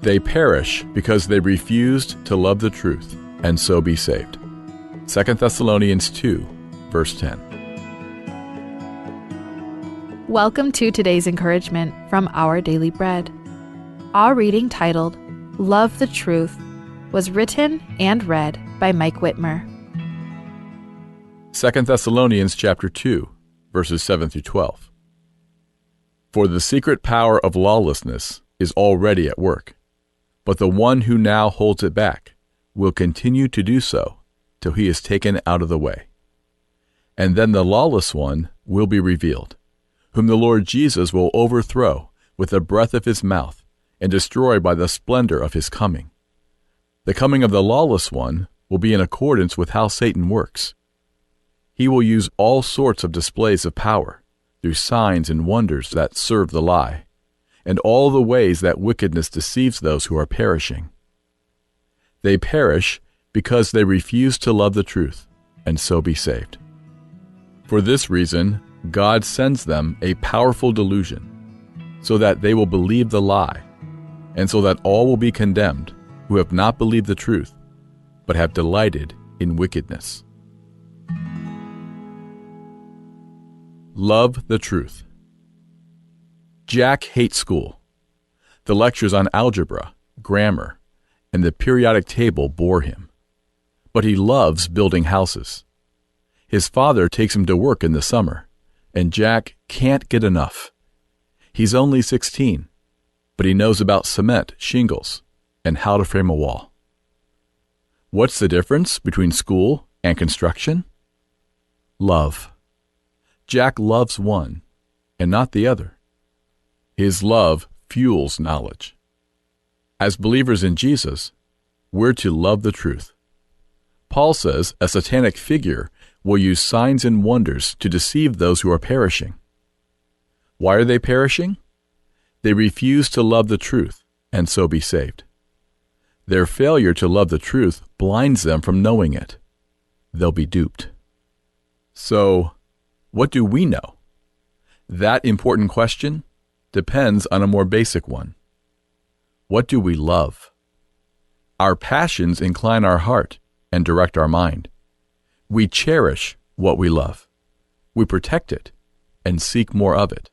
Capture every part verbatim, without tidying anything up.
They perish because they refused to love the truth and so be saved. Second Thessalonians two, verse ten. Welcome to today's encouragement from Our Daily Bread. Our reading, titled Love the Truth, was written and read by Mike Whitmer. Second Thessalonians chapter two, verses seven through twelve. For the secret power of lawlessness is already at work, but the one who now holds it back will continue to do so till he is taken out of the way. And then the lawless one will be revealed, whom the Lord Jesus will overthrow with the breath of his mouth and destroy by the splendor of his coming. The coming of the lawless one will be in accordance with how Satan works. He will use all sorts of displays of power through signs and wonders that serve the lie, and all the ways that wickedness deceives those who are perishing. They perish because they refuse to love the truth and so be saved. For this reason, God sends them a powerful delusion, so that they will believe the lie, and so that all will be condemned who have not believed the truth, but have delighted in wickedness. Love the truth. Jack hates school. The lectures on algebra, grammar, and the periodic table bore him. But he loves building houses. His father takes him to work in the summer, and Jack can't get enough. He's only sixteen, but he knows about cement, shingles, and how to frame a wall. What's the difference between school and construction? Love. Jack loves one and not the other. His love fuels knowledge. As believers in Jesus, we're to love the truth. Paul says a satanic figure will use signs and wonders to deceive those who are perishing. Why are they perishing? They refuse to love the truth and so be saved. Their failure to love the truth blinds them from knowing it. They'll be duped. So, what do we know? That important question depends on a more basic one. What do we love? Our passions incline our heart and direct our mind. We cherish what we love. We protect it and seek more of it.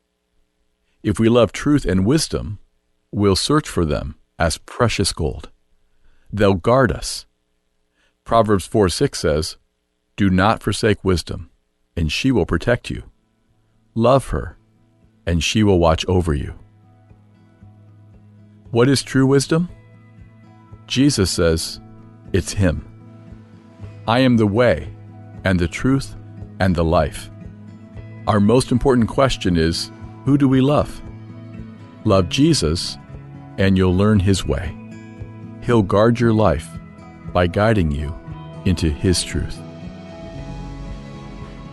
If we love truth and wisdom, we'll search for them as precious gold. They'll guard us. Proverbs four six says, "Do not forsake wisdom, and she will protect you. Love her, and she will watch over you." What is true wisdom? Jesus says, "It's him. I am the way, and the truth, and the life." Our most important question is, who do we love? Love Jesus, and you'll learn his way. He'll guard your life by guiding you into his truth.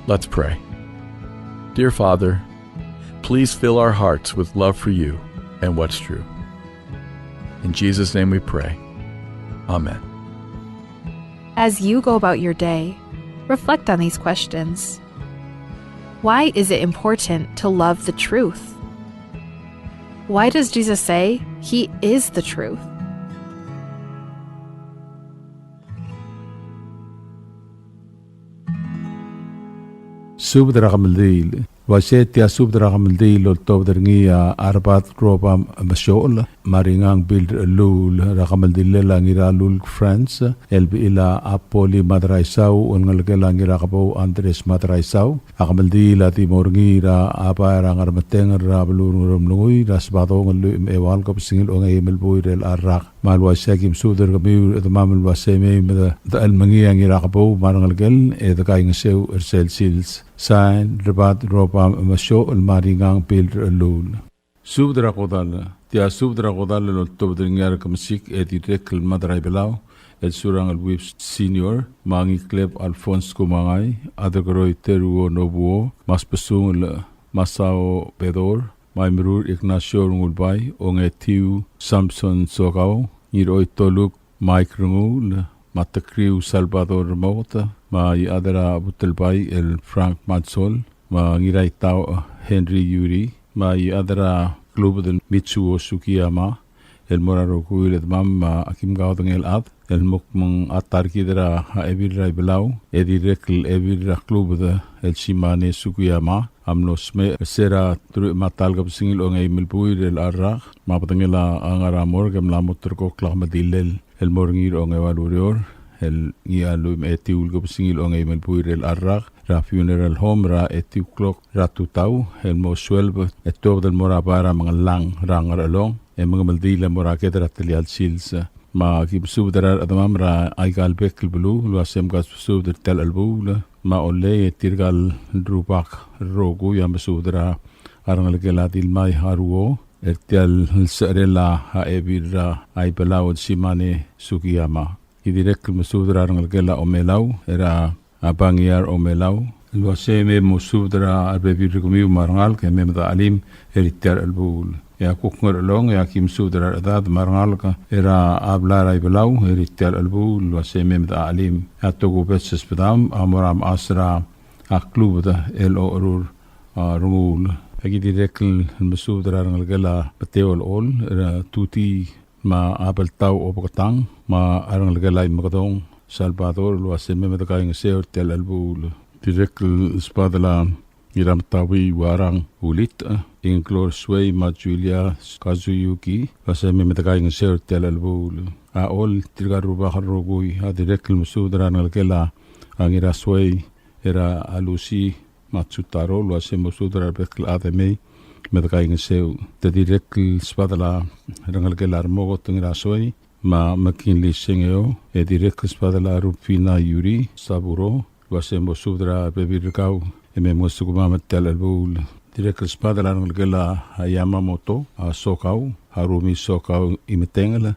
Let's pray. Dear Father, please fill our hearts with love for you and what's true. In Jesus' name we pray. Amen. As you go about your day, reflect on these questions. Why is it important to love the truth? Why does Jesus say he is the truth? Subed er a kemeldiil. Uaisei tia subed er a kemeldiil el oltobed er ngii a Arbad Robam Mesiochel, me a Ringang Bill Rechelluul, er a kemeldilel a Ngiralulk France, el bechil a Apoli Madraisau, el ngelekel a Ngirakebou Andres Madraisau. A kemeldiil a di mo er ngii er a bai er a Ngermetengel er a beluu er a Ngeremlengui, er a Sebadong el lluich me a eua el kebesengil a ongeim el buil er a rak. Me a le uaisei e aki mesubed er kemiu el chedemam el uaisei mei me de, de chelmengii a Ngirakebou me a rengelekel e de kaingeseu er sel sils. Sain, Rebad Robam Mesiochel me a Ringang Bill Rechelluul. Subed er a kodall. Tia subed er a kodall el oltobed er ngii a Rekemesik e dirrek el Madraibelau, el Surangel Whipps Senior, me a Ngikleb Alphonse Kumangai, Aderkeroi Teruo Nobuo, me a Sbesungel Masao Bedor, me a Imerur Ignacio Rengulbai, Ongetiu Samson Sokau, Ngirchoi Toluk Mike Renguul, me a Tekriu Salvador Remoket, me a Iechad er a Butelbai el Frank Mansol, me a Ngiraitau Henry Yuri, me a Iechad er a Klubed el Mitsuo Sugiyama, el mo er a rokui el chedemam me a kim kaodengei el chad el mo kmo ng a ta er kid er a Ebil er a Ibelau, e dirrek el Ebil er a Klubed el Simane Sugiyama, a mlo smecher er se er a teruich me a ta el kebesengil ongeim el buil er chelecha el rak, me a bedengel a ngar er a morgue e mla mo ulterekokl a kemeldilel el mo er ngii er a ongeua el ureor el ngii a lluich me a etiu el kebesengil ongeim el buil er chelecha el rak er a funeral home er a etiu el klok er a tutau el mo sueleb e tuobed el mo er a bai er a Mengellang er a Ngerchelong e mengemeldiil el mo er a ked er a telial sils. Me a ki mesubed er a rechedemam er aika el bek el beluu el uase mkasusubed er tia el chelebuul. Me a Ollei e tirka el rubak el rokui a mesubed er a rengelekel a Dilmai Haruo er tia el secherel a Ebil er a Ibelau el Simane Sugiyama. Ki dirrek el mesubed er a rengelekel a Omelau er a Bangiar Omelau el uase mei mosubed er a rebebil er kemiu me a rengalek e mei me de chelim er tia el chelebuul. E a kuk Ngerchelong e a ki mesubed er a rechedad me a rengalek er a blai er a Ibelau er tia el chelebuul el uase mei me de chelim. E a tokubets el sbedam a mo er a mechas er a klubed el ocherur a renguul. E ki dirrek el mesubed er a rengelekel a Beteo el Chol er a Tuti me a Beltau Obeketang, me a rengelekel a Imekedong Salvador el uase mei me de kaingeseu er tia el chelebuul. Dirrek el sbadel a Ngirametaui Uarang Ulitech, Ingklor Suei me a Julia Kazuyuki el uase mei me de kaingeseu er tia el chelebuul. A Chol, tirka el rubak el rokui a dirrek el mesubed er a rengelekel a Ngirasuei er a Lucy Matsutaro el uase mosubed er a rebek el chad e mei me de kaingeseu. Te dirrek el sbadel a rengelekel a Remoket Ngirasuei me a McKinley Sengeo, e dirrek el sbadel a Rufina Yuri Saburo el uase mosubed er a rebebil er kau e mei mngesukemam er tia el chelebuul. Dirrek el sbadel a rengelekel a Yamamoto, a Sokau, Harumi Sokau Imetengel,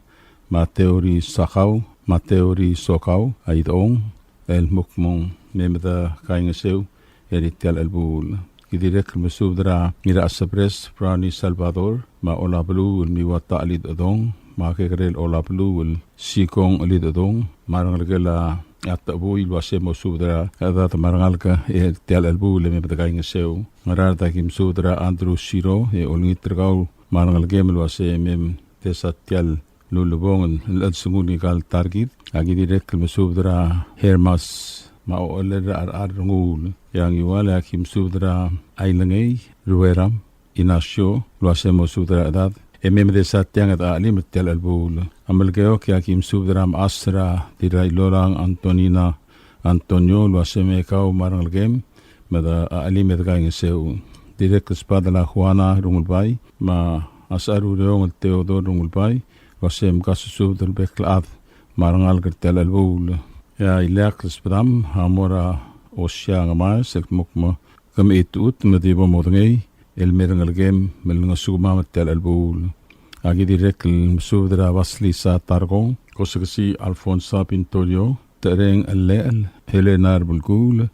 me a Teori Sakau, me a Teori Sokau, a Idong, el mo kmo ng mei me de kaingeseu er tia el chelebuul. Ki dirrek el mesubed er a Ngirachesebres Brownie Salvador, me a Olabeluu el Miwata Elidedong, me a Kekerel Olabeluu el Sikong Elidedong, me a rengelekel a Techebui el uase mosubed er a rechedad me a rengalek er tia el chelebuul e mei me de kaingeseu. Ngaraard a ki mesubed er a Andrew Siro, e olengit er kau me a rengelekem el uase mei me de sa tia el lulebongel el chelsengul ngika el ta er kid. A ki dirrek el mesubed er a Hermas me a Ocheller er a Cherchar Renguul. E a Ngiwal e a ki mesubed er a Ailengei Rueram Inacio el uase mosubed er a rechedad e mei me de sa tiang e de chelim er tia el chelebuul. A Melekeok e a ki mesubed er a mechas er a Dirrailolang Antonina Antonio el uase mei kau me a rengelekem me de chelim e de kaingeseu. Dirrek el sbadel a Juana Rungulbai me a Secharureong el Theodore Rungulbai el uase mkasusubed el bek el chad me a rengalek er tia el chelebuul. E a ileakl el sbedam a mo er a Osia Ngemaes el kmo kmo ke mechitechut me di bo modengei el mei er a rengelekem me lengesukemam er tia el chelebuul. A ki dirrek el mesubed er a Basilisa Tarkong, Kosekesi Alfonsa Pintorio, Tereng Llechel, Helena Rebelkuul,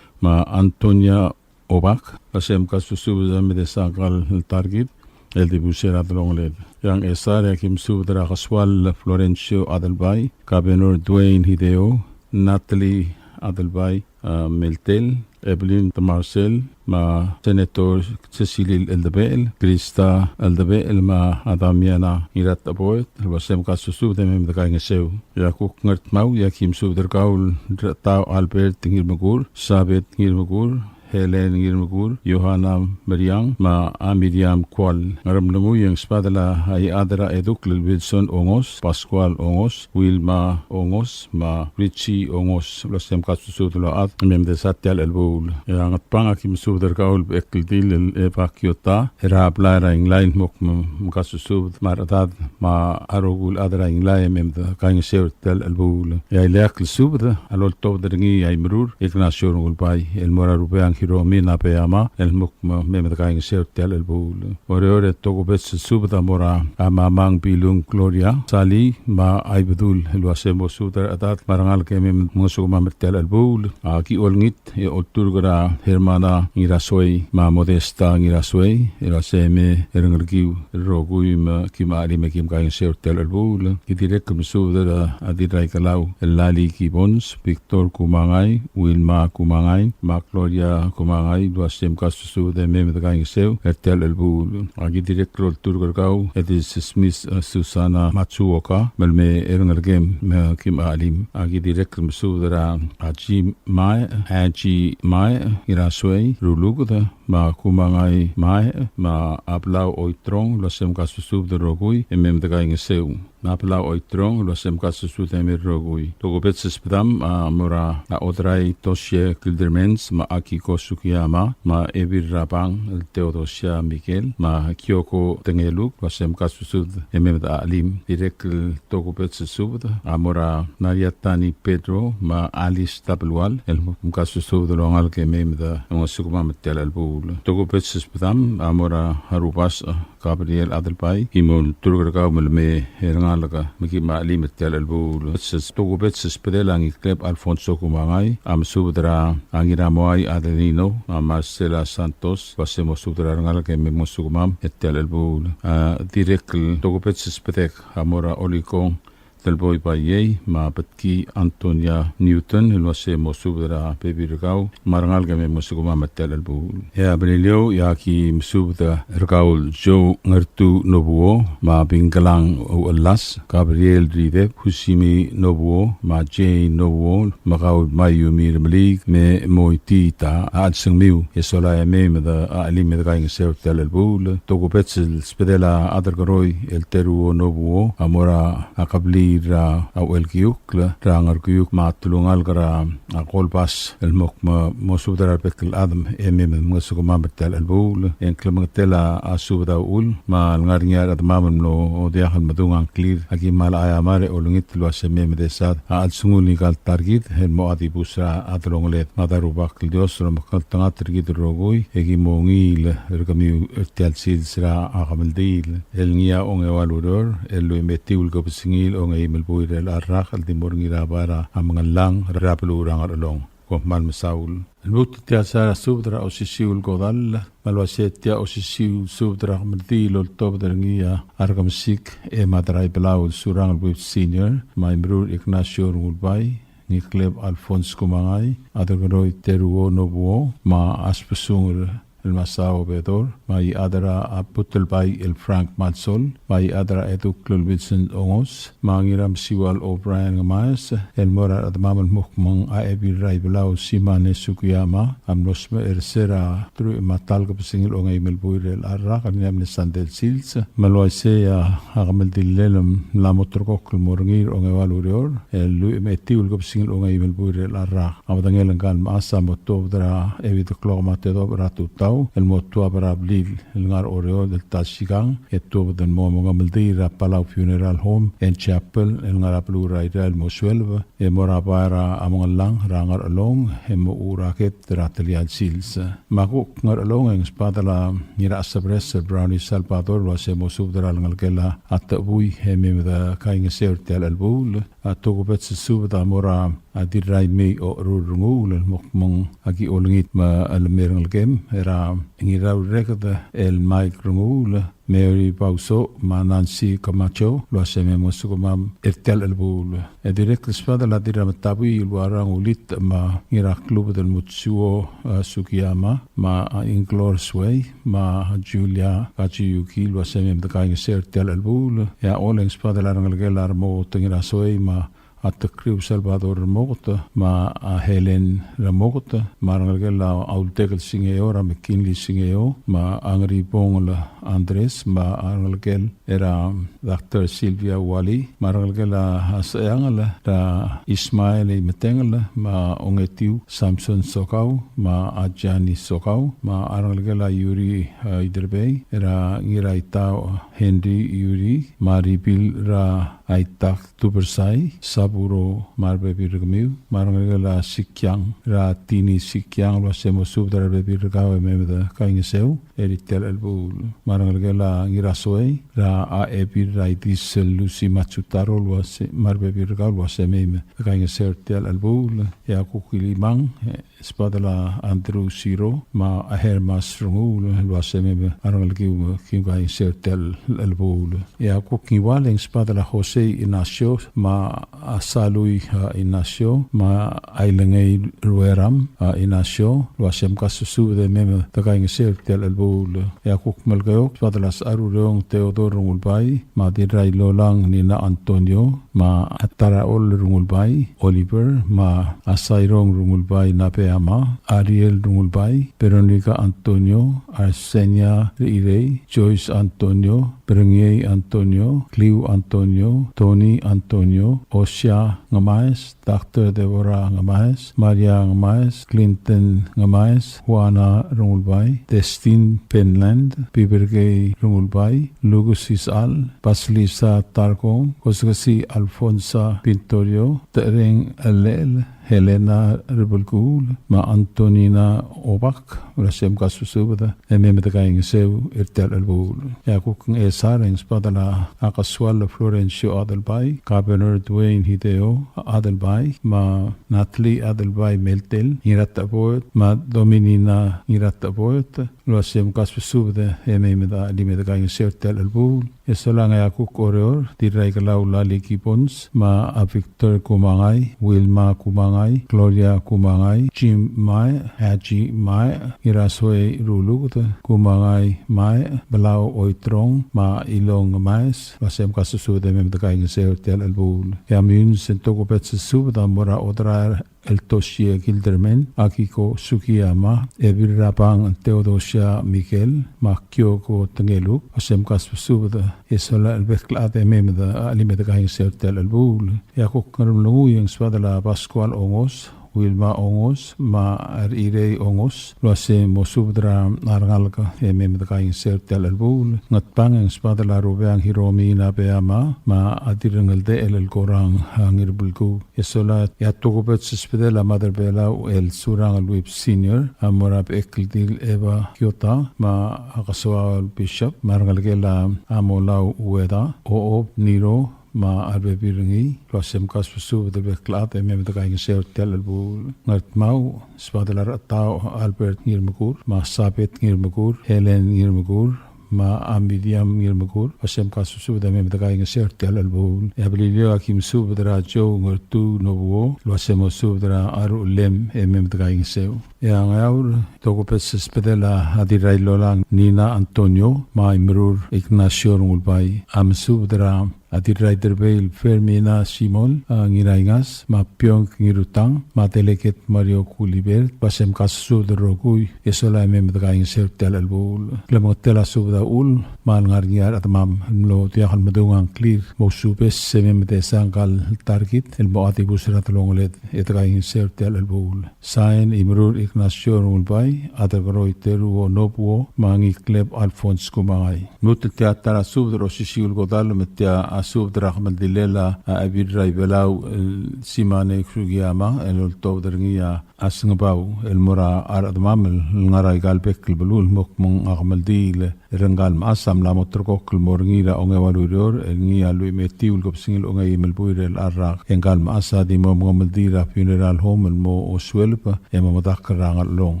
me a Antonia Obak, el uase mkasusubed e mei me de sa ngka el ta er kid el dibus er a delongeled. E a Ngchesar e a ki mesubed er a Kesuall Florencio Adelbai, Kabenor Dwayne Hideo, Natalie Adelbai, a, Meltel, Evelyn Temarsel, me a Senator Cecilil Eldebechel, Krista Eldebechel, me a Damiana Ngiratecheboet, el uase mkasusubed e mei me de kaingeseu. E a kuk Ngardmau e a ki mesubed er kau el Rechetau Albert Ngirmekur, Sabet Ngirmekur, Helen Ngirmekur, Johanna Meriang, me a Miriam Kual. Ngeremlengui e ng sbadel a Iechad er a Edukl el Wilson Ongos, Pascual Ongos, Wilma Ongos, me a Richie Ongos, el uase mkasusubed el chad e mei me de sa tia el chelebuul. E a Ngatpang a ki mesubed er kau el bechekl dil el Eva Kiota er a blai er a Inglai el mo kmo mkasusubed me a rechedad me a rokui el chad er a Inglai e mei me de kaingeseu er tia el chelebuul. E a ileakl el subed a loltobed er ngii a Imerur Ignacio Rungulbai el mo er a Rubeang Hiromi Nabeyama el mo kmo mei me de kaingeseu er tia el chelebuul. Oreor e tokubets el subed a mo er a Mamang Bilung Gloria Sali me a Ibedul el uase mosubed er a rechedad me a rengalek e mei me mngesukemam er tia el chelebuul. A ki olengit e olturk er a Hermana Ngirasuei me a Modesta Ngirasuei el uase mei er a rengelekiu el rokui me kim chelim e kim kaingeseu er tia el chelebuul. Ki dirrek el mesubed er a Dirraikelau el Lali Gibbons, Victor Kumangai, Wilma Kumangai, me a Gloria Kumangai el uase mkasusubed e mei me dekaingeseu er tia el chelebuul. Aki dirrek el olturk er kau, e di Smith, e, Susana Matsuoka, me le mei er a rengelekem, me kim chelim. Aki dirrek el mesubed er a Aji Mae, Aji Mae, Ngirasuei Ruluked, me a Kumangai Mae, me a Blau Oitrong, el uase mkasusubed el rokui, e mei me dekaingeseu. Me a Blau Oitrong, el uase mkasusubed e mei el rokui. Tokubets el subedam a mo er a Audrey Toshie Gildermans, me a Akiko Sugiyama, me a Ebil Rabang el Theodosia Miguel, me a Kyoko Tengeluk, el uase mkasusubed e mei me dechelim. Dirrek el tokubets el subed a mo er a Maria Tani Pedro, me a Alice Tabelual, el mkasusubed el ongalek e mei me de, me mngesukemam er tia el chelebuul. Tokubets el subedam a mo er a Rubasech Gabriel Adelbai, ki mo olturk er kau me le mei er a rengalek, me kim chelim er tia el chelebuul. Se tokubets el subedel a Ngikleb Alfonso Kumangai, a mesubed er a Ngiramoai Adelino, me a Marcela Santos, el uase mosubed er a rengalek e mei me mngesukemam er tia el chelebuul. A dirrek el tokubets el subedek a mo er a Olikong Telboi Baiei, me a Betki Antonia Newton, el uase mosubed er a bebil er kau, me a rengalek e mei me mngesukemam er tia el chelebuul. E a Beliliou, e aki mesubed er kau el Joe Ngertu Nobuo, me a Bingkelang Uchelas, Gabriel Ridep, Husimi Nobuo, me a Jane Nobuo, me kau el Mayumi Remeliik, me Moiti ta a chelsengmiu, e sola e mei me de chelim e dekaingeseu er tia el chelebuul. Tokubets el subedel a Aderkeroi el Teruo Nobuo, a mo er a kebliil er a Uchelkiukl, er a Ngerkiukl, me a telungalek er a Kolbas, el mo kmo mosubed er a rebek el chedam e mei me mngesukemam er tia el chelebuul. E ng klemengetel a subed a uchul, me a lengar er ngii a rechedemam el mlo diak el medung a ngklir, aki mal aiamar e olengit el uase mei me de sed a chelsengul ngika el ta er kid el mo dibus er a delongeled. Me a Rubak el Dios el omekngeltengat er kid el rokui, e ki mo ungil er kemiu er tia el sils er a kemeldiil el ngii a ongeua el ureor, el lluich me a etiu el kebesengil ongeim el buil er chelecha el rak, el di mo er ngii er a bai er a Mengellang er a beluu er a Ngerchelong. Kom kmal mesaul. El lmuut tia el subed er a osisiu el kodall, me a le uase tia osisiu el subed er a kemeldiil el oltobed er ngii a Rekemesik Emma Draibelau el Surangel Whipps Senior, me a Imrur Ignacio Rengulbai, Ngikleb Alphonse Kumangai, Aderkeroi Teruo Nobuo, me a Asbesungel el Masao Bedor, me a Iechad er a Butelbai el Frank Malsol, me a Iechad er a Edukl el Wilson Ongos, me a Ngiramsiual O'Brien Ngemaes, el mo er a rechedemam el mo kmo ng a Ebil er a Ibelau Simane Sugiyama, a mlo smecher er se er a teruich me a ta el kebesengil ongeim el buil er chelecha el rak, el ngii a mle sandei el sils, me a le uaisei a kemeldillel a mla mo ulterekokl el mo er ngii er a ongeua el ureor, el lluich me a etiu el kebesengil ongeim el buil er chelecha el rak. A bedengel ngka el mechas a mo tuobed er a euid el klok me a tedobech er a tutau, el mo tuab er a blil el ngar er a Oreor el ta el sikang, e tuobed el mo mengemeldiil er a Palau Funeral Home and Chapel el ngar er a beluu er a Irrai el mo sueleb, e mo er a bai er a Mengellang er a Ngerchelong, e mo er a ked er a telia el sils. Me a kuk Ngerchelong e ng sbadel a Ngirachesebres el Brownie Salvador el uase mo subed er a rengelekel a Techebui, e mei me dekaingeseu er tia el chelebuul. A tokubets el subed a mo er a Dirraimei Ocherul Renguul, el mo kmo ng aki olengit me le mei er a rengelekem, er a Ngiraureked el Mike Renguul, Mary Bauso, me a Nancy Camacho, el uase mei me mngesukemam er tia el chelebuul. E dirrek el sbadel a Dirrametabuii el Uarang Ulit, me a Ngiraklubed el Mutsuo, e, Sugiyama, me a Inglour Suei, me a Julia Kazuyuki, el uase mei me dekaingeseu er tia el chelebuul. E a Ollei e ng sbadel a rengelekel a Remoket Ngirasuei, me a Tekriu Salvador Remoket, me a Helen Remoket, me a rengelekel a Ultekel Singeo, er a McKinley Singeo, me a Ngeribongel Andres, me a rengelekel er a Doctor Sylvia Wally, me a rengelekel a Secheangel er a Ismael Imetengel, me a Ongetiu Samson Sokau, me a Jani Sokau, me a rengelekel a Yuri, e, Iderbei, er a Ngiraitau Henry Yuri, me a Ribil er a Aitak Tubersai, Saburo me a rebebil er kemiu, me a rengelekel a Sikiang, er a Tini Sikiang, el uase mo subed er a rebebil er kau e mei me dekaingeseu er tia el chelebuul. Me a rengelekel a Ngirasuei, er a Ebil er a Idis el Lucy Matsutaro, el uase, me a rebebil er kau, el uase mei me dekaingeseu er tia el chelebuul. E a kuk Ilimang, e, sbadel a Andrew Siro, me a Hermas Renguul, el uase mei me a rengelekiu me kim kaingeseu er tia el chelebuul. E a kuk Ngiwal e ng sbadel a Jose Ignacio, me a Salui, a, Ignacio, me a Ailengei Rueram, a, Ignacio, el uase mkasusubed e mei me de kaingeseu er tia el chelebuul. E a kuk Melekeok, sbadel a Secharureong Theodore Rengulbai, me a Dirrailolang Nina Antonio, me a Tarachol Rengulbai, Oliver, me a Sairong Rengulbai Nabeyama, Ariel Rengulbai, Veronica Antonio, Arsenia Reirei, Joyce Antonio, Berengiei Antonio, Cliu Antonio, Tony Antonio, Osia Ngemaes, Doctor Deborah Ngemaes, Maria Ngemaes, Clinton Ngemaes, Juana Rengulbai, Destin Penland, Piberkei Rengulbai, Lucas Isal, Basilisa Tarkong, Koskesi Alfonsa Pintorio, Tereng Elel, Helena Rebelkuul, me a Antonina Obak, el uase mkasusubed e mei me de kaingeseu er tia el chelebuul. E a kuk Ngchesar e ng sbadel a Kesual Florencio Adelbai, Governor Duane Hideo Adelbai, me a Natalie Adelbai Meltel Ngiratecheboet, me a Dominina Ngiratecheboet, el uase mkasusubed e mei me de, mei me de kaingeseu er tia el chelebuul. E solang e a kuk Oreor, Dirraikelau Lali Gibbons, me a Victor Kumangai, Wilma Kumangai, Gloria Kumangai, Jim Mae, Haji Mae, Ngirasoi Ruluked, Kumangai Mae, Belau Oitrong, me a Ilong Maes, el uase mkasusubed e mei me de kaingeseu er tia el chelebuul. E a Meyuns e ng tokubets el subed a mo er a Odraer el Toshie Gilderman, Akiko Sugiyama, Ebil Rabang Theodosia Miguel, me a Kyoko Tengeluk, el uase mkasusubed e sola el bek el chad e mei me de, a, mei me de kaingeseu er tia el chelebuul. E a kuk Ngeremlengui e ng sbadel a Pascual Ongos, Wilma Ongos, me a Rirei Ongos, el uase mosubed er a rengalek e mei me de kaingeseu er tia el chelebuul. Ngatpang e ng sbadel a Rubeang Hiromi Nabeyama, me a Dirrengeldechel el Korang, a, Ngirbelkuu. E sola e a tokubets el subedel a Mother Belau el Surangel Whipps Senior, a mo er a Bechekeldil Eva Kiota, me a Kesoaol Bishop, me a rengelekel a Amolau Ueda, Ochob Niro, me a rebebil er ngii, el uase mkasusubed el bek el chad e mei me de kaingeseu er tia el chelebuul. Ngardmau, sbadel a Rechetau Albert Ngirmekur, me a Sabet Ngirmekur, Helen Ngirmekur, me a Miriam Ngirmekur, el uase mkasusubed e mei me de kaingeseu er tia el chelebuul. E a Beliliou a ki mesubed er a Joe Ngertu Nobuo, el uase mosubed er a Aruchelem e mei me de kaingeseu. E a Ngeaur, tokubets el subedel a Dirrailolang Nina Antonio, me a Imerur Ignacio Rengulbai, a mesubed er a a Dirraiderbei el Fermina Simol, a, Ngiraingas, me a Piong Ngirutang, me a Delegate Mario Gulibert, el uase mkasusubed el rokui, e sola e mei me de kaingeseu er tia el chelebuul. Klemengetel a subed a uchul, me a lengar er ngii a rechedemam el mlo diak el medung a ngklir, mousubes e mei me desa ngka el ta er kid, el mo dibus er a delongeled, e de kaingeseu er tia el chelebuul. Sain, Imerur Ignacio Rengulbai, Adelkeroi Teruo Nobuo, me a Ngikleb Alphonse Kumangai. Lmuut el tia ta er a subed er a osisiu el kodall me tia a subed er a kemeldilel a Ebil er a Ibelau el Simane Sugiyama el oltobed er ngii a Sengebau el mo er a rechedemam el ngar er aika el bek el beluu el mo kmo ng a kemeldiil er ngka el mechas a mla mo ulterekokl el mo er ngii er a ongeua el ureor el ngii a lluich me a etiu el kebesengil a ongeim el buil er a rak. E ngka el mechas a di mo mengemeldiil er a funeral home el mo osueleb e mo medakl er a Ngerchelong.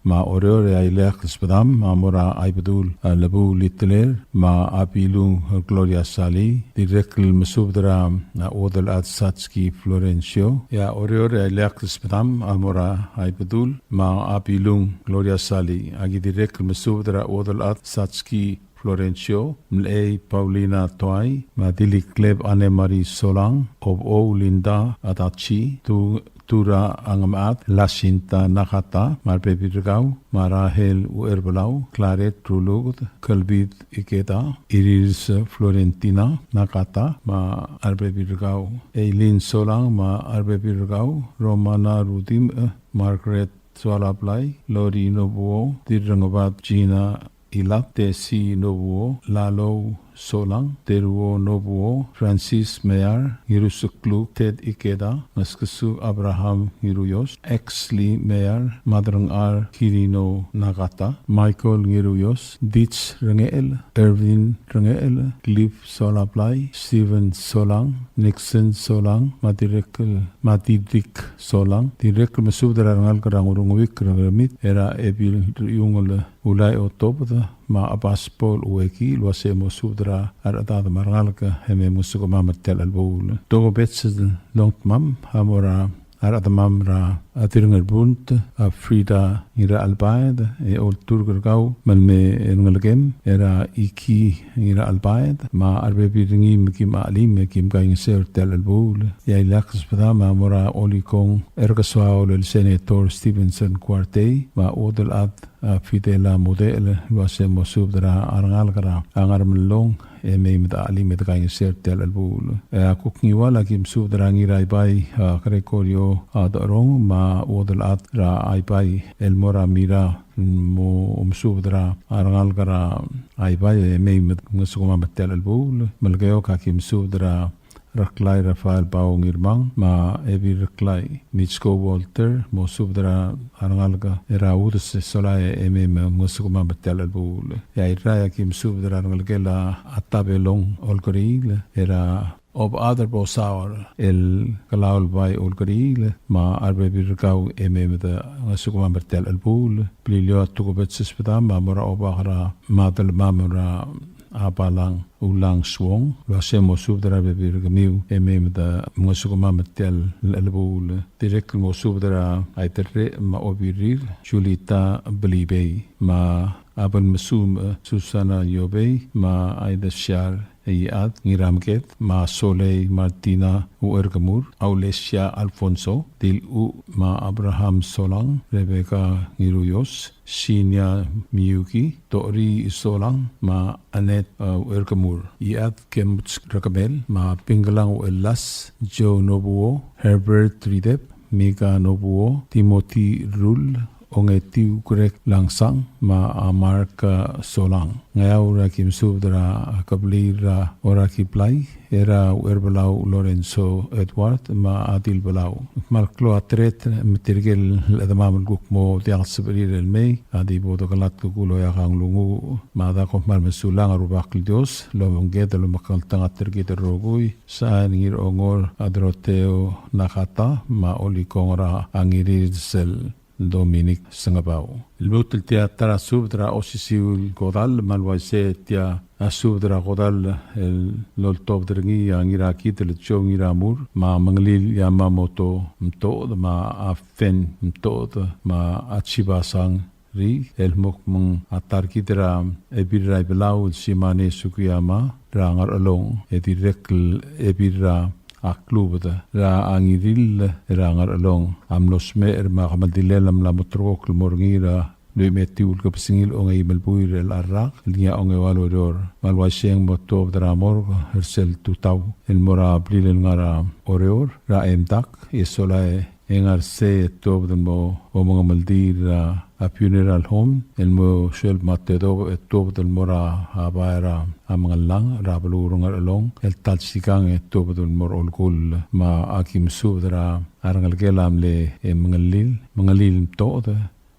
Me a Oreor e a ileakl el subedam a mo er a Ibedul, a, Lebuul Itler, me a Bilung Gloria Salii, dirrek el mesubed er a, a, Uodelchad Satski Florencio. E a Oreor e a ileakl el subedam a mo er a Ibedul, me a Bilung Gloria Salii. Aki dirrek el mesubed er a Uodelchad Satski Florencio, Mlechei Paulina Toai, me a Dilikleb Anne Marie Solang, Obou Linda Adachi, Tu-, Tura Angemechad, Lasinta Nakata, me a rebebil er kau, me a Rahel Ucherbelau, Claret Ruluked, Kelbid Ikeda, Iris Florentina Nakata, me a rebebil er kau, Eileen Solang, me a rebebil er kau, Romana Rudim, eh, Margaret Sualablai, Lori Nobuo, Dirrengebad Gina Ilat, Tesi Nobuo, Lalou Solang, Teruo Nobuo, Francis Mear, Ngirusekluk Ted Ikeda, Ngeskesuk Abraham Ngiruios, Exley Mear, Maderengchar Kirino Nagata, Michael Ngiruios, Dich Rengechel, Erwin Rengechel, Cliff Solablai, Steven Solang, Nixon Solang, me a dirrek el, me a Didrik Solang, dirrek el mesubed er a rengalek er a Ngurunguik er a Ngermid, er a Ebil Riungel Ulai Otobed, me a Abbas Paul Ueki, el uase mosubed er a rechedad me a rengalek e mei mngesukemam er tia el chelebuul. Tokubets el longdmam a mo er a rechedemam er a Dirrengerbunt, a Frida Ngirachelbaed, e olturk er kau me le mei el ngelekem, er a Iki Ngirachelbaed, me a rebebil er ngii me kim chelim e kim kaingeseu er tia el chelebuul. E a ileakl sbedam a mo er a Olikong er a Kesoaol el Senator Stevenson Kuartei, me a Uodelchad a Fidela Mudechel, el uase mosubed er a rengalek er a Ngermelong, e mei me de chelim e de kaingeseu er tia el chelebuul. E a kuk Ngiwal a kim subed er a Ngiraibai, a Gregorio, a Decherong, me a Uodelchad er a Aibai, el mo er a Mira, mo omsubed er a rengalek er a Aibai, e mei me mngesukemam er tia el chelebuul. Melekeok a kim subed er a Reklai Rafael Bao Ngirmang, me a Ebil Reklai Mitsko Walter, mosubed er a rengalek er a Udes e solae e mei me mngesukemam er tia el chelebuul. E a Irrai a kim subed er a rengelekel a Tabelong Olkeriil, er a Obechad er Bosaur el Kelaulbai Olkeriil, me a rebebil er kau e mei me de mngesukemam er tia el chelebuul. Beliliou a tokubets el sbedam a mo er a Obak er a Madelemam er a Abalang Ulang Suong, el uase mosubed er a rebebil er kemiu e mei me de mngesukemam er tia el chelebuul. Dirrek el mosubed er a Aiterrech me a Obirir, Julita Belibei, me a Abelmesumech, e, Susana Iobei, me a Aidesiar Eiad Ngiramked, me a Solei Martina Ucherkemur, Aulesia Alfonso, Dilchuch me a Abraham Solang, Rebecca Ngiruios, Sinia Miyuki, Tori Solang, me a Annette, e, Ucherkemur, Iad Kemuts Rekemel, me a Pingelang Uelas, Joe Nobuo, Herbert Ridep, Mika Nobuo, Timothy Rul, Ongetiu Greg Langsang, me a Mark, e, Solang. Ngeaur a kim subed er a kebliil er a Orakiblai, er a Ucherbelau Lorenzo Edward, me a Adil Belau. Me a klou a tereter me tirke el chedemam el kuk mo diak el sebechir el mei, a di bo dekelatk el kuk loia a nglunguuch, me a da kom kmal mesulang, a Rubak el Dios lomengked el omekngeltengat er kid el rokui. Sain, Ngirongor a Doroteo Nakata, me a Olikong er a Ngirirsel Dominic Sengebau. Lmuut el tia ta er a subed er a osisiu el kodall, me a le uaisei e tia a subed er a kodall el loltobed er ngii a Ngirakidel Joe Ngiramur, me a Mengelil Yamamoto Mtoched, me a Fen Mtoched, me a Chibasang Ri, el mo kmo ng a ta er kid er a Ebil er a Ibelau el Simane Sugiyama er a Ngerchelong, e dirrek el Ebil er a a klubed er a Ngirill er a Ngerchelong a mlo smecher me a kemeldilel a mla mo ulterekokl el mo er ngii er a lluich me a etiu el kebesengil a ongeim el buil er chelecha el rak el ngii a ongeua el ureor. Me a le uaisei e ng mo tuobed er a morgue er sel tutau el mo er a blil el ngar er a Oreor er a Emdak, e solae e ngar sei e tuobed el mo omengemeldiil er a a funeral home el mo suelb me a tedobech e tuobed el mo er a bai er a Mengellang er a beluu er a Ngerchelong, el ta el sikang e tuobed el mo er a olkull. Me a ki mesubed er a rengelekel a mle e Mengelil, Mengelil Mtoched,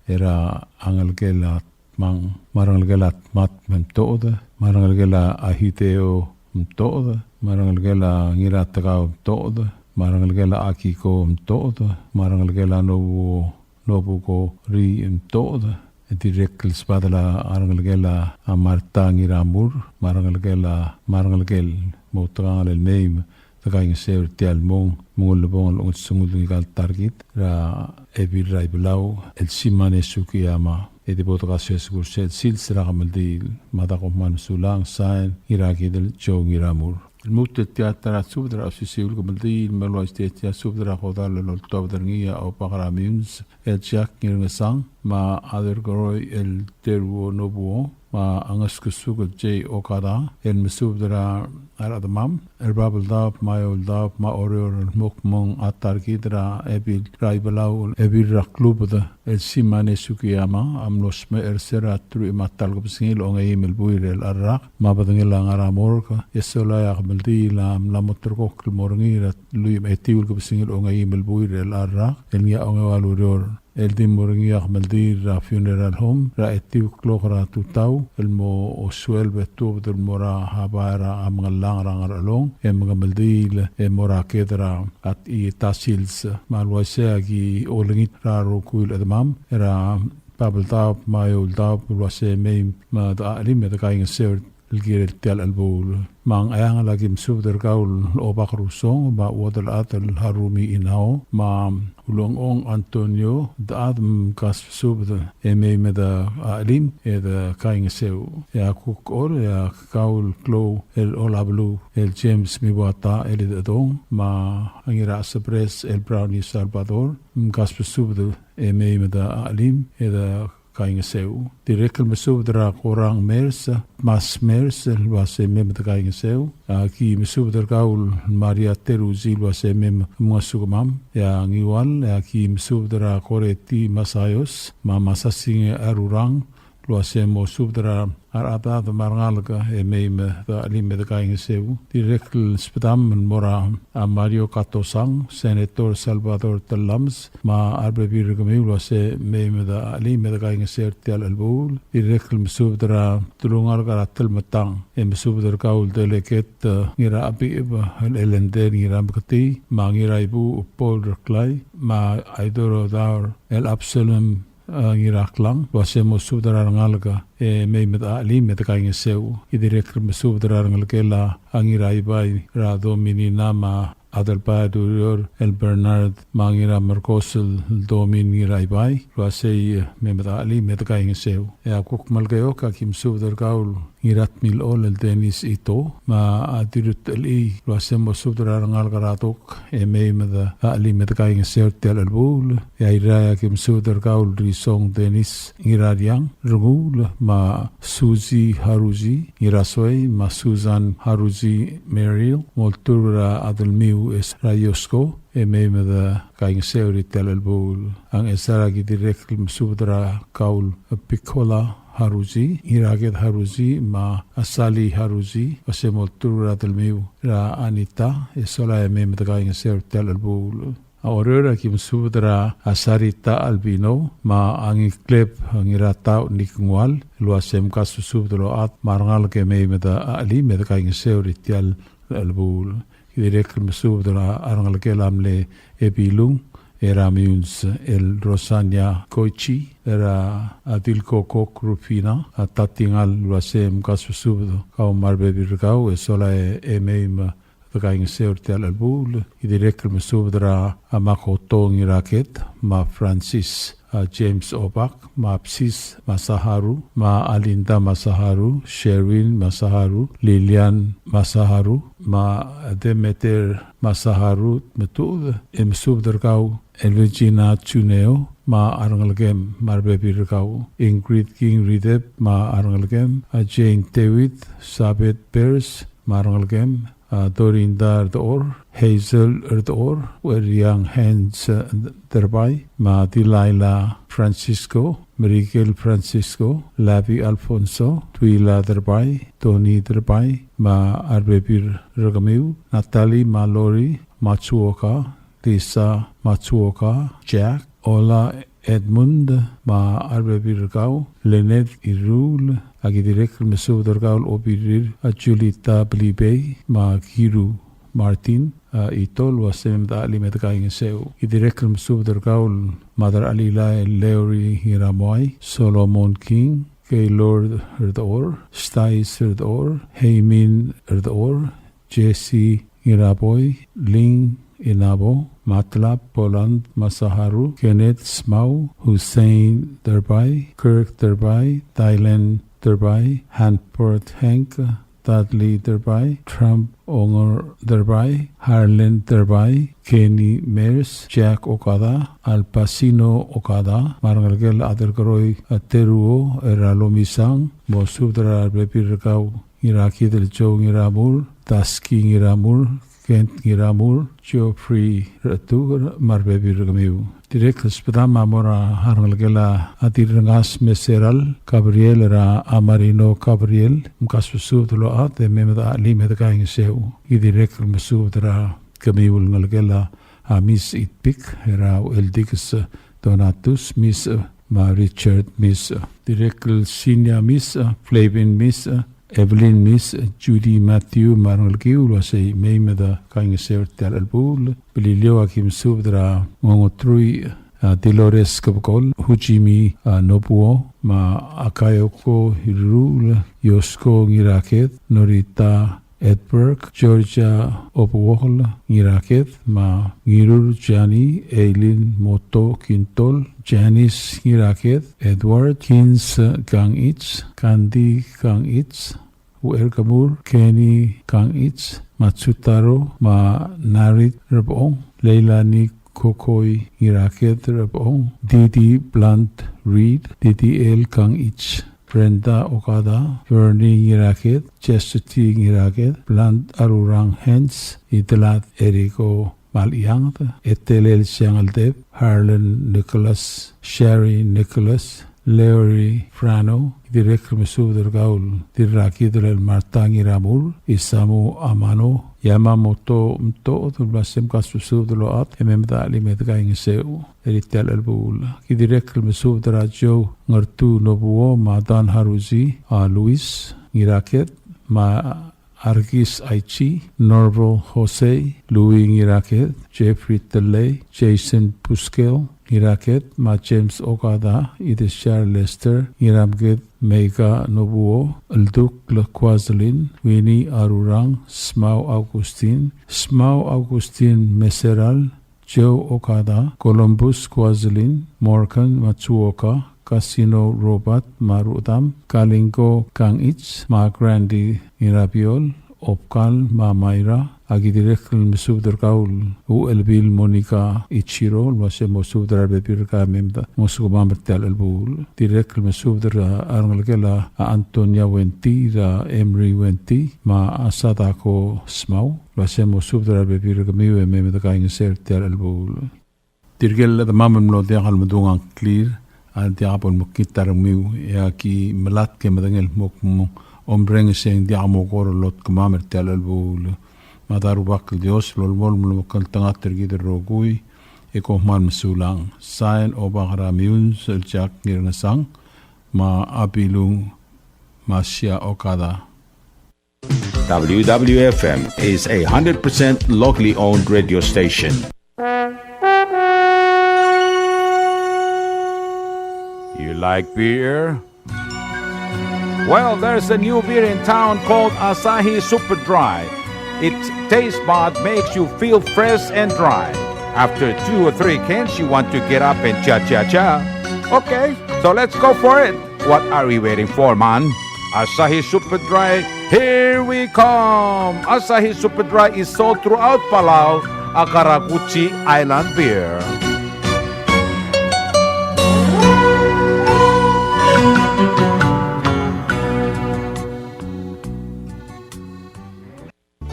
er a ngelekel a Tmang, me a rengelekel a Tmat me Mtoched, me a rengelekel a Hideo Mtoched, me a rengelekel a Ngiratekau Mtoched, me a rengelekel a Akiko Mtoched, me a rengelekel a Nobuo Nobuko Ri Mtoched, e dirrek el sbadel a rengelekel a Marta Ngiramur, me a rengelekel a, me a rengelekel, mo outekangel el mei me de kaingeseu er tia el mong, me ng ulebongel el ongosengul ngika el ta er kid er a Ebil er a Ibelau el Simane Sugiyama. E di bo dekasoes er a kursel sils er a kemeldiil. Me a da kom kmal mesulang, sain, Ngirakidel Joe Ngiramur. Lmuut el tia ta er a subed er a osisiu el kemeldiil, me a le uaisei e tia subed er a kodall el oltobed er ngii a Obak er a Meyuns el Jack Ngirngesang, me a Adelkeroi el Teruo Nobuo, me a Ngeskesuk el Jay Okada, el mesubed er a rechedemam, er a Babeldaob, me a Eouldaob, me a Oreor el mo kmo ng ta er kid er a Ebil er a Ibelau, Ebil er a Klubed, el Simane Sugiyama, a mlo smecher er se er a teruich me a ta el kebesengil a ongeim el buil er a rak, me a bedengel a ngar er a morgue, e sola e a kemeldiil a mla mo ulterekokl el mo er ngii er a lluich me a etiu el kebesengil a ongeim el buil er a rak, el ngii a ongeua el ureor. El di mo er ngii a kemeldiil er a funeral home er a etiu el klok er a tutau, el mo osuelb e tuobed el mo er a bai er a Mengellang er a Ngerchelong, e mengemeldiil e mo er a ked er a Techellir Sils. Me a le uaisei a ki olengit er a rokui el chedemam, er a Babeldaob me a Eouldaob, el uase mei me de chelim e de kaingeseu el kirel tia el chelebuul. Me a Ngcheangel a ki mesubed er kau el Obak Rusong, me a Uodelchad el Harumi Inao, me a Ulengchong Antonio, de chad mkasbesubed e mei me de chelim e de kaingeseu. E a kuk Chol, e a kau el klou el Olabeluu el James Mibuata el Idechedong, me a Ngirachesebres el Brownie Salvador, mkasbesubed e mei me de chelim e de kaingeseu. Dirrek el mesubed er a Korang Mers, Mas Mers, el uase mei me de kaingeseu. A ki mesubed er kau el Maria Teruzi, el uase mei me mngesukemam. E a Ngiwal, e a ki mesubed er a Koreti Masayos, me a Masasing Arurang, el uase mo subed er a rechedad me a rengalek e mei me de chelim e de kaingeseu. Dirrek el sbedam el mo er a Mario Katosang, Senator Salvador Tellames, me a rebebil er kemiu el uase mei me de chelim e de kaingeseu er tia el chelebuul. Dirrek el mesubed er a telungalek er a Telmetang, e mesubed er kau el Delegate, e, Ngirachebicheb el Elender Ngirameketii, me a Ngiraibuuch Paul Reklai, me a Aidoro Daur el Absalom, e, Ngiraklang, el uase mo subed er a rengalek e mei me de chelim e de kaingeseu. Ki dirrek el mesubed er a rengelekel a Ngiraibai er a Dominina me a Adelbai a Durior el Bernard me a Ngiramerkos el Domin Ngiraibai, el uasei, e, mei me de chelim e de kaingeseu. E a kuk Melekeok a ki mesubed er kau el Ngiratmilechol el Dennis Ito, me a Dirut el Ii, el uase mo subed er a rengalek er a Tok e mei me de chelim e de kaingeseu er tia el chelebuul. E a Irrai a ki mesubed er kau el Risong Dennis Ngirariang Renguul, me a Suzy Haruji Ngirasoi, me a Susan Haruji Merrill, mo olturk er a Adelmiu es er a Iosko, e mei me de kaingeseu er tia el chelebuul. A Ngchesar a ki dirrek el mesubed er kau el Pikola Haruji, Ngiraked Haruji, me a Sali Haruji, el uase mo olturk er a Adelmiu er a Anita, e sola e mei me de kaingeseu er tia el chelebuul. A Oreor a ki mesubed er a Sarita Albino, me a Ngikleb Ngiratau Nikngual, el uase mkasusubed el ochad me a rengalek e mei me de chelim e de kaingeseu er tia el chelebuul. Ki dirrek el mesubed er a rengelekel a mle Ebilung, er a Miuns el Rosania Koichi, er a Dilkokok Rufina, a Tatingal, el uase mkasusubed kau me a rebebil er kau, e sola e mei me de kaingeseu er tia el chelebuul. Ki dirrek el mesubed er a Makoto Ngiraked, me a Francis, a James Obak, me a Psis Masaharu, me a Alinda Masaharu, Sherwin Masaharu, Lilian Masaharu, me a Demeter Masaharu, me tuud, e mesubed er kau el Regina Juneo, me a rengelekem, me a rebebil er kau, Ingrid King Ridep, me a rengelekem, a Jane David, Sabeth Bears, me a rengelekem, a Dorinda Erdechor, Hazel Erdechor, Weriang Hans, e, Derbai, me a Delilah Francisco, Merikel Francisco, Lavi Alfonso, Twila Derbai, Tony Derbai, me a rebebil er kemiu, Natalie Mallory, Matsuoka, Lisa Matsuoka, Jack, Ola Edmund, me a rebebil er kau, Lynette Irul, a ki dirrek el mesubed er kau el Obirir, a Julita Blibei, me a Kiru Martin, a Itol, el uase mei me de chelim e de kaingeseu. Ki dirrek el mesubed er kau el Mother Alila el Leori Ngiramoai, Solomon King, Gaylord Erdechor, Stais Erdechor, Heimin Erdechor, Jesse Ngiraboi, Ling Inabo, Matlab Poland Masaharu, Kenneth Smau, Hussein Derbai, Kirk Derbai, Dylan Derbai, Hanport Hank, Dudley Derbai, Trump Onger Derbai, Harlan Derbai, Kenny Mers, Jack Okada, Alpacino Okada, me a rengelekel a Adelkeroi, a Teruo, er a Lomisang, mo subed er a rebebil er kau, Ngirakidel Joe Ngiramur, Taski Ngiramur, Kent Ngiramur, Geoffrey Rechetuker, me a rebebil er kemiu. Dirrek el subedam a mo er a rengelekel a Dirrengas Meseral Gabriel er a Amarino Gabriel, mkasubed el ochad e mei me de chelim e de kaingeseu. Ki dirrek el mesubed er kemiu el ngelekel a Miss Itpik er a Eldikes Donatus, Miss, me a Richard Miss. Dirrek el Sinia Miss, Flavin Miss, Evelyn Miss, Judy Matthew, me a rengelekiu el uasei mei me de kaingeseu er tia el chelebuul. Beliliou a ki mesubed er a Ngongotrui, a Dolores Kebekol, Hujimi, a Nobuo, me a Akayoko Hirul, Yosko Ngiraked, Norita Edberg, Georgia Obuokl Ngiraked, me a Ngirur Jani, Eileen Moto Kintol, Janice Ngiraked, Edward Kins Kangich, Kandi Kangich, Uerkemur Kenny Kangich, Matsutaro, me a Narit Rebong, Leilani Kokoi Ngiraked Rebong, Didi Blunt Reed, Didi El Kangich, Brenda Okada, Bernie Ngiraked, Chastity Ngiraked, Blunt Arurang Hens, Itelat Eriko Maliang, Etelel Siangeldeb, Harlan Nicholas, Sherry Nicholas, Larry Frano, dirrek el mesubed er kau el Dirrakidel el Marta Ngiramur, Isamu Amano, Yamamoto Mto, el bla se mkasubed el ochad, e mei me de chelim e de kaingeseu er tia el chelebuul. Ki dirrek el mesubed er a Joe Ngertu Nobuo, me a Dan Haruji, a Luis Ngiraked, me a Arkis Aichi, Norval Jose, Louis Ngiraked, Jeffrey Telei, Jason Puskel Ngiraked, me a James Okada, Ideshar Lester Ngiramked, Meika Nobuo, Elduk Lekuazlin, Winnie Arurang, Smau Augustin, Smau Augustin Meseral, Joe Okada, Columbus Kuazlin, Morgan Matsuoka, Casino Robert Marudam, Kalinko Kangich, Mark Randy Ngirabiol, Obkal me a Maira, a ki dirrek el mesubed er kau el Uchelbil Monica Ichiro, el uase mo subed er a rebebil er kau e mei me de ngosukemam er tia el chelebuul. Dirrek el mesubed er a rengelekel a Antonia Wenti, er a Emery Wenti, me a Sadako Smau, el uase mo subed er a rebebil er kemiu e mei me de kaingeseu er tia el chelebuul. Tirke el chedemam el mlo diak el medung a ngklir a diak bo lemekngit a rengmiu, e aki melatk e medengei el kmo ng omrenges e ng diak mo kora lotkemam er tia el chelebuul. Me a Rubak el Dios a lolemolem el omekngeltengat er kid el rokui, e kom kmal mesulang. Sain, Obak er a Miuns el Jack Ngirngesang, me a Abilung Masia Okada. W W F M is a hundred percent locally owned radio station. You like beer? Well, there's a new beer in town called Asahi Super Dry. Its taste bud makes you feel fresh and dry. After two or three cans, you want to get up and cha-cha-cha. Okay, so let's go for it. What are we waiting for, man? Asahi Super Dry, here we come! Asahi Super Dry is sold throughout Palau, a karakuchi island beer.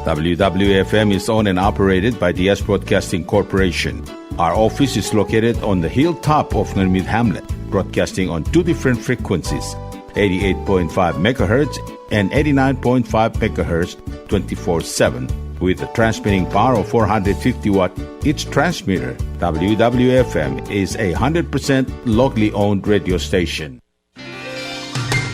W W F M is owned and operated by Diaz Broadcasting Corporation. Our office is located on the hilltop of Ngermid Hamlet, broadcasting on two different frequencies, eighty-eight point five megahertz and eighty-nine point five megahertz, twenty-four seven, with a transmitting power of four hundred fifty watt each transmitter. W W F M is a hundred percent locally owned radio station.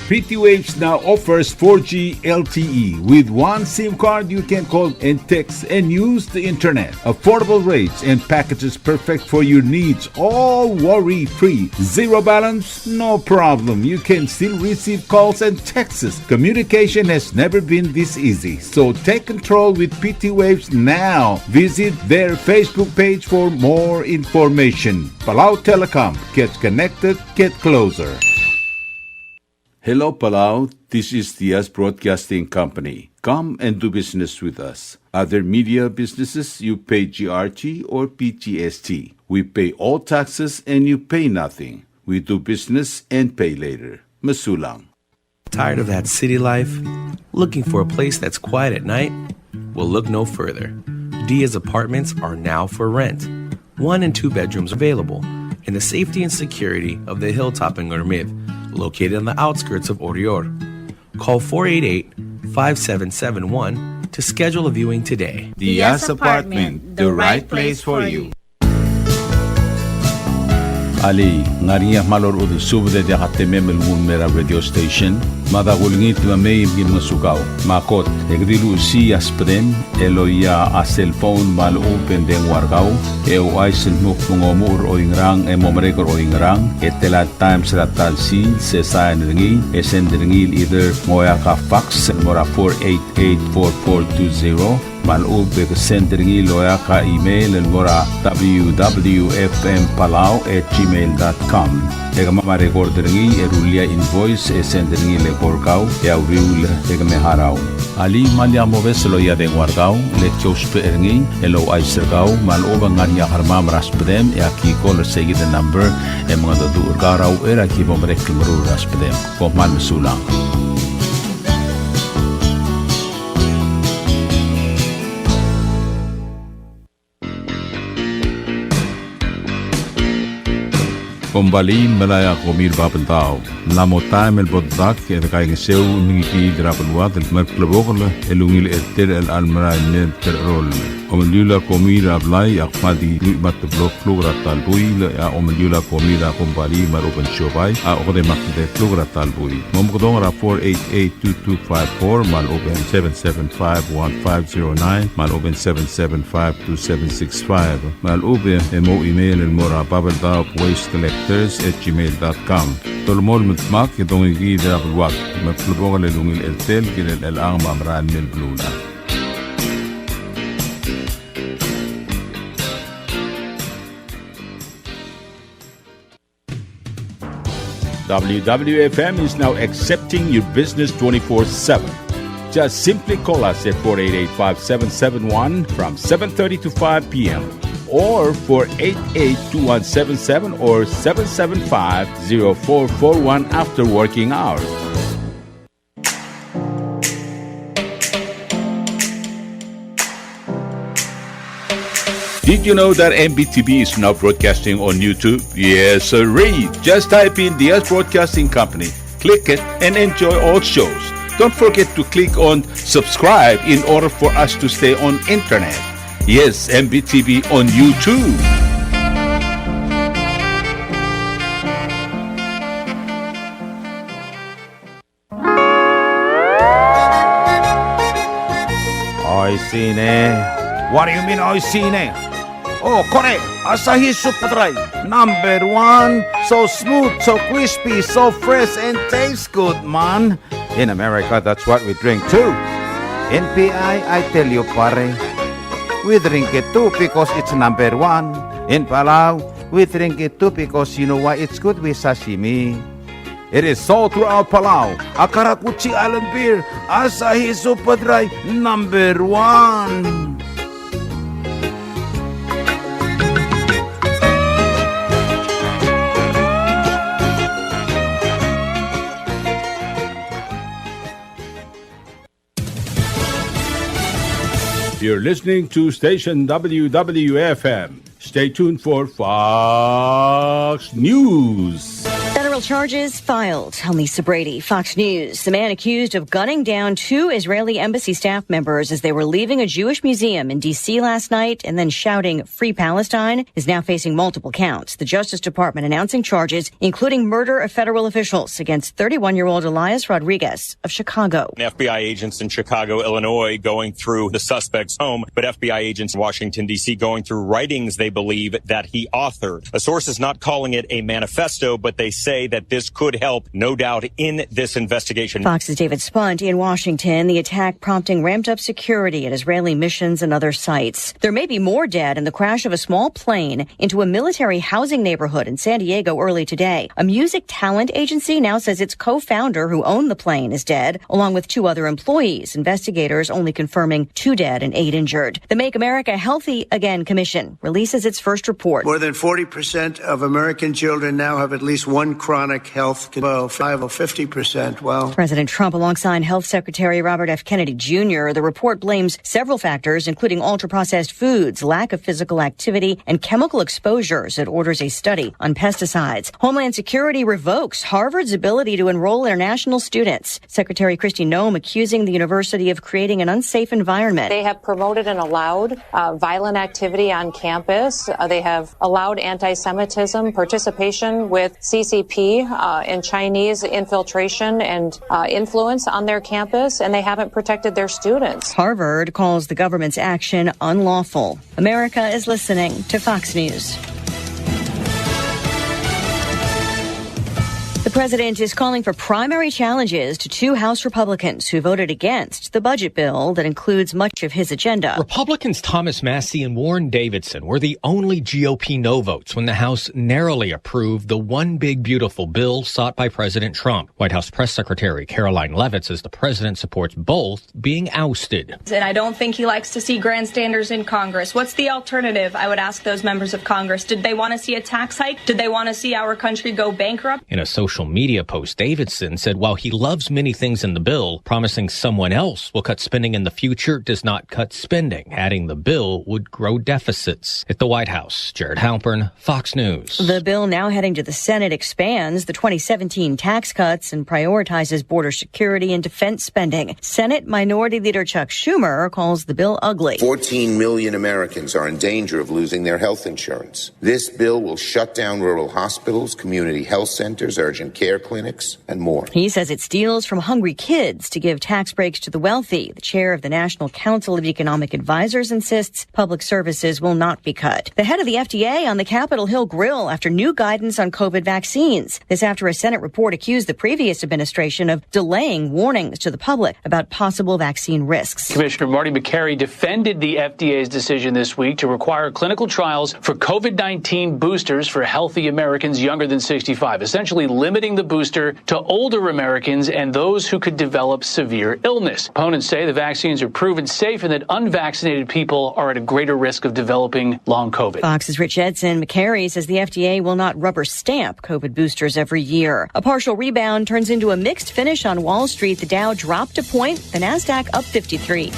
Pretty Waves now offers four G L T E. With one SIM card, you can call and text and use the internet. Affordable rates and packages perfect for your needs, all worry-free. Zero balance? No problem. You can still receive calls and texts. Communication has never been this easy. So take control with Pretty Waves now. Visit their Facebook page for more information. Palau Telecom. Get connected. Get closer. Hello, Palau. This is Diaz Broadcasting Company. Come and do business with us. Other media businesses, you pay G R T or P G S T. We pay all taxes and you pay nothing. We do business and pay later. Mesulang. Tired of that city life? Looking for a place that's quiet at night? Well, look no further. Diaz Apartments are now for rent. One and two bedrooms available in the safety and security of the hilltop in Ngermid, located on the outskirts of Oreor. Call four eight eight, five seven seven one to schedule a viewing today. Diaz Apartment, the right place for you. Alii, ng ngar er ngii a kmal orechudel subed e diak a temem el nguu el mei er a radio station? Mada kulengit me mei me ki ngosukau. Me a kot, e ke di luchesii a subedem el oia a cell phone me a lechub e ng dengua er kau, e ouchais el dmu kmo ng omuchel er oingerang e mo merek er oingerang, e tela el times er a ta el sils, e sain er ngii, e send er ngii el either ng oeak a fax el mo er a four eight eight four four two zero, me a lechub e ke send er ngii el oeak a email el mo er a W W F M Palau at gmail dot com. E kemam a record er ngii e rullii a invoice e send er ngii el eko er kau e a uriul e ke me harau. Alii, me lak mobes el oia dengua er kau, le ki ousbech er ngii el ouchais er kau me a lechub e ng ngar er ngii a kermam er a subedem e aki call er seikid el number e mengedecheduch er kau er a uchei er a ki bo merek el meruul er a subedem. Kom kmal mesulang. Kombalii el melai a komi er a Babeldaob. Ng mla mo taem el bo dedak e dekaingeseu el mengikiid er a beluad el mer a klebokel el ungil er tir el chelecha el merael el mei el tercheroll. Omeliul a komi er a blai a kmal di lluich me a teblo el kluk er a ta el buil, e a omeliul a komi er a kombalii me a lechub e ng siobai a okedei me a tede el kluk er a ta el buil. Mo mekedong er a four eight eight two two five four me a lechub e ng seven seven five one five zero nine me a lechub e ng seven seven five two seven six five. Me a lechub e mo email el mo er a Babeldaob Waste Collectors at gmail dot com. Dolemolem el dmak e dongikiid er a beluad. Me a klebokel el ungil er tir el kirel chelechang me a merael el mei el beluulechad. W W F M is now accepting your business twenty-four seven. Just simply call us at four eight eight, five seven seven one from seven thirty to five p m or four eight eight, two one seven seven or seven seven five, zero four four one after working hours. Did you know that M B T V is now broadcasting on YouTube? Yes, sirree. Just type in Diaz Broadcasting Company, click it, and enjoy all shows. Don't forget to click on subscribe in order for us to stay on internet. Yes, M B T V on YouTube. Oishii ne. What do you mean, oishii ne? Oh, kore, Asahi Super Dry, number one. So smooth, so crispy, so fresh, and tastes good, man. In America, that's what we drink too. In P I, I tell you, pare, we drink it too because it's number one. In Palau, we drink it too because you know why? It's good with sashimi. It is sold throughout Palau. A karakuchi island beer, Asahi Super Dry, number one. You're listening to station W W F M. Stay tuned for Fox News. Federal charges filed. I'm Lisa Brady, Fox News. The man accused of gunning down two Israeli embassy staff members as they were leaving a Jewish museum in D C last night and then shouting, "Free Palestine," is now facing multiple counts. The Justice Department announcing charges, including murder of federal officials, against thirty-one-year-old Elias Rodriguez of Chicago. F B I agents in Chicago, Illinois, going through the suspect's home, but F B I agents in Washington, D C, going through writings they believe that he authored. A source is not calling it a manifesto, but they say that this could help, no doubt, in this investigation. Fox's David Spunt in Washington. The attack prompting ramped up security at Israeli missions and other sites. There may be more dead in the crash of a small plane into a military housing neighborhood in San Diego early today. A music talent agency now says its co-founder who owned the plane is dead, along with two other employees. Investigators only confirming two dead and eight injured. The Make America Healthy Again Commission releases its first report. More than forty percent of American children now have at least one chronic health con-, well, five or fifty percent. Well, President Trump, alongside Health Secretary Robert F. Kennedy Junior, the report blames several factors, including ultra-processed foods, lack of physical activity, and chemical exposures. It orders a study on pesticides. Homeland Security revokes Harvard's ability to enroll international students. Secretary Kristi Noem accusing the university of creating an unsafe environment. They have promoted and allowed, uh, violent activity on campus. Uh, they have allowed anti-Semitism, participation with C C P, uh, and Chinese infiltration and, uh, influence on their campus, and they haven't protected their students. Harvard calls the government's action unlawful. America is listening to Fox News. The president is calling for primary challenges to two House Republicans who voted against the budget bill that includes much of his agenda. Republicans Thomas Massie and Warren Davidson were the only G O P no votes when the House narrowly approved the One Big Beautiful Bill sought by President Trump. White House Press Secretary Karoline Leavitt says the president supports both being ousted. And I don't think he likes to see grandstanders in Congress. What's the alternative? I would ask those members of Congress. Did they want to see a tax hike? Did they want to see our country go bankrupt? In a social media post, Davidson said while he loves many things in the bill, promising someone else will cut spending in the future does not cut spending, adding the bill would grow deficits. At the White House, Jared Halpern, Fox News. The bill now heading to the Senate expands the twenty seventeen tax cuts and prioritizes border security and defense spending. Senate Minority Leader Chuck Schumer calls the bill ugly. Fourteen million Americans are in danger of losing their health insurance. This bill will shut down rural hospitals, community health centers, urgent care clinics, and more. He says it steals from hungry kids to give tax breaks to the wealthy. The chair of the National Council of Economic Advisors insists public services will not be cut. The head of the F D A on the Capitol Hill grill after new guidance on COVID vaccines. This after a Senate report accused the previous administration of delaying warnings to the public about possible vaccine risks. Commissioner Marty Makary defended the F D A's decision this week to require clinical trials for COVID nineteen boosters for healthy Americans younger than sixty-five, essentially limiting the booster to older Americans and those who could develop severe illness. Opponents say the vaccines are proven safe and that unvaccinated people are at a greater risk of developing long COVID. Fox's Rich Edson. Makary says the F D A will not rubber stamp COVID boosters every year. A partial rebound turns into a mixed finish on Wall Street. The Dow dropped a point, the Nasdaq up fifty-three.